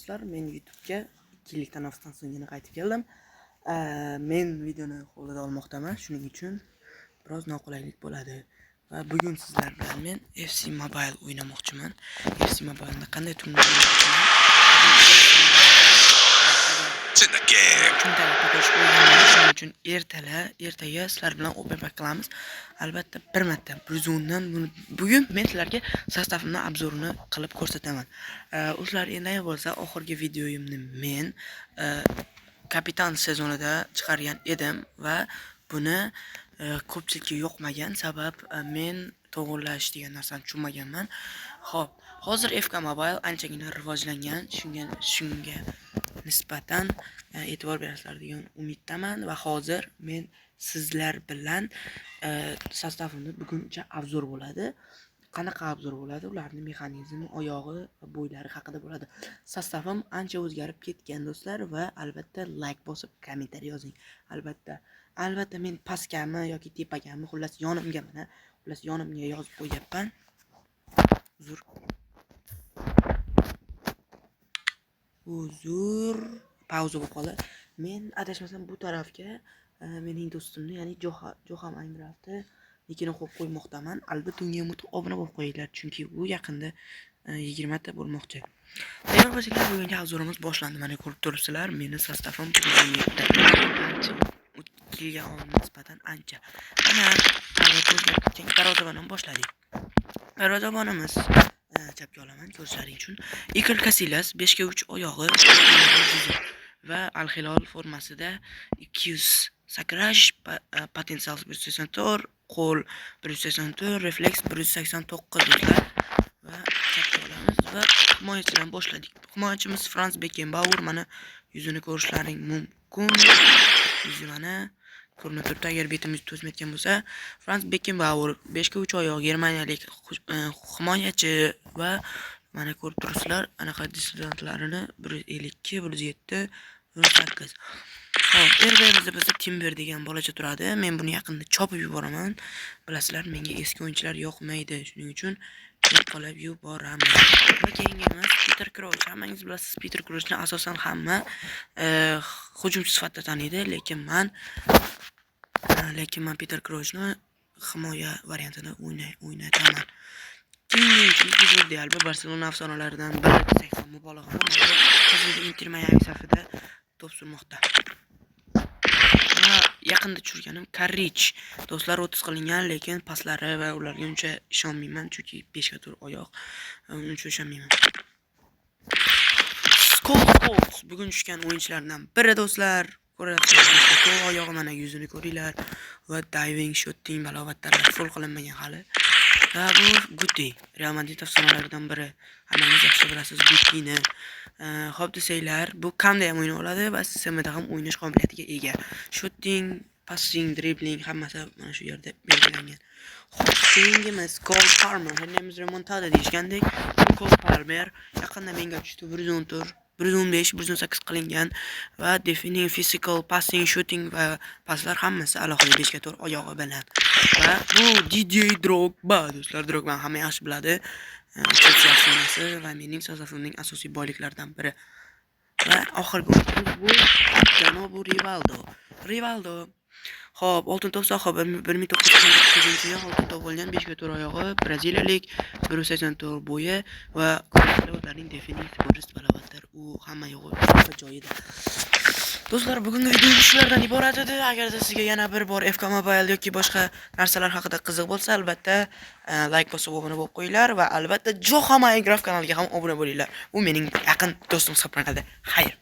Do'stlar, men YouTube'ga 2 yillik tanaffusdan so'ng yana qaytib keldim. Men videoni qo'lida olmoqdaman, shuning uchun biroz noqulaylik bo'ladi. Va bugun sizlar bilan men FC Mobile o'ynamoqchiman. FC Mobile'da qanday turnir o'ynamoqchiman? It's in the game. Cho'ntagi pakoch qo'yganman, shuning uchun ertaga sizlar bilan open pack qilamiz. Albatta bir marta 110 dan buni bugun men sizlarga состав imni обзор ini qilib ko'rsataman. O'zlar endi bo'lsa, oxirgi videoyimni men kapitan sezonida chiqargan edim va buni ko'pchilikka yoqmagan, sabab men to'g'irlash degan narsani tushunmaganman. Xo'p, hozir FK Mobile anchagina rivojlangan, shunga nisbatan e'tibor berasizlar degan umiddaman va hozir men sizlar bilan состав imni buguncha обзор bo'ladi. Qanaqa обзор bo'ladi? Ularning mexanizmi, oyog'i va bo'ylari haqida bo'ladi. Состав im ancha o'zgarib ketgan, do'stlar, va albatta like bosib, kommentariy yozing. Albatta men pastgami yoki tepagami, xullas yonimga, mana, xullas yonimga yozib qo'yyapman. Uzr. Uzr, pauza bo'lib qoldi. Men adashmasam bu tarafga mening do'stimni, ya'ni Joha Minecraftni nikini qo'yib qo'ymoqdaman. Albatta unga ham obuna bo'lib qo'yinglar, chunki u yaqinda 20 ta bo'lmoqchi. Tayyor bo'lsanglar, bugungi обзор imiz boshlandi. Mana ko'rib turibsizlar, meni состав im ancha kelgan nisbatan ancha. Mana albatta o'zgarib ketgan, darvozabondan boshladik. Darvozabonimiz chapga olaman ko'rishlaring uchun. Iker Casillas, 5 ga 3 oyog'i va Al Hilol formasida 200 sakrash, potensial 184, qo'l 184, refleks 189, do'stlar. Va chapga olamiz va himoyachidan boshladik. Himoyachimiz Frans Beckenbauer, mana yuzini ko'rishlaring mumkin. Yuzi mana ko'rinib turibdi, agar betimiz to'smayotgan bo'lsa. Frans Beckenbauer, 5 ga 3 oyoq, germaniyalik himoyachi va mana ko'rib turibsizlar, anaqa dissidentlarini 152, 107, 108. Xo'p, RBmizda bizda Timber degan bolacha turadi. Men buni yaqinda chopib yuboraman. Bilasizlar, menga eski o'yinchilar yoqmaydi. Shuning uchun yo'qolib yuboramiz. Va keyingimiz Peter Crouch. Hammangiz bilasiz, Peter Crouchni asosan hamma hujumchi sifatida taniydi, lekin man Peter Crouchni himoya variantida o'ynataman. Keyingi o'yinchimiz Jordi Alba, Barselona afsonalaridan biri desak ham mubolag'a bo'lmaydi. Hozirda Inter Miami safida to'p surmoqda. Va yaqinda tushirganim Karrich. Do'stlar, 30 qilingan, lekin paslari va ularga uncha ishonmayman, chunki 5 ga 4 oyoq, uncha ishonmayman. Scholes bugun tushgan o'yinchilardan biri, do'stlar. Ko'ryapsizlar, 5 ga 4 oyog'i, mana yuzini ko'ringlar va diving, shooting balobatlarlar full qilinmagan hali. Va bu Guti, Real Madrid afsonalaridan biri. Hammangiz yaxshi bilasiz Gutini. Xo'p desanglar, bu CAMda ham o'ynay oladi va CMda ham o'ynash qobiliyatiga ega. Shooting, passing, dribbling hammasi mana shu yerda belgilangan. Xo'p, keyingimiz Cole Palmer. Hammamiz remontada deyishgandek, Cole Palmer yaqinda menga tushdi, 114, 115, 118 qilingan va defending, physical, passing, shooting va paslar hammasi alohida 5 ga 4 oyog'i bilan. Va bu Didier Drogba, do'stlar, Drogba hamma yaxshi biladi. Chelsea afsonasi va mening состав imning asosiy boyliklaridan biri. Va oxirgi o'yinchimiz bu janobi Rivaldo. Rivaldo. Xo'p, oltin to'p sohibi, 1999-yil oltin to'p bo'lgan, 5 ga 4 oyog'i, braziliyalik, 184 bo'yi va o'zlarining defending sports balobatlar, u hamma yo'g'i joyida. Do'stlar, bugungi videomiz shulardan iborat edi. Agarda sizga yana bir bor FK Mobile yoki boshqa narsalar haqida qiziq bo'lsa, albatta like bosib obuna bo'lib qo'yinglar va albatta Joha Minecraft kanaliga ham obuna bo'linglar. U mening yaqin do'stim hisoblanadi. Xayr.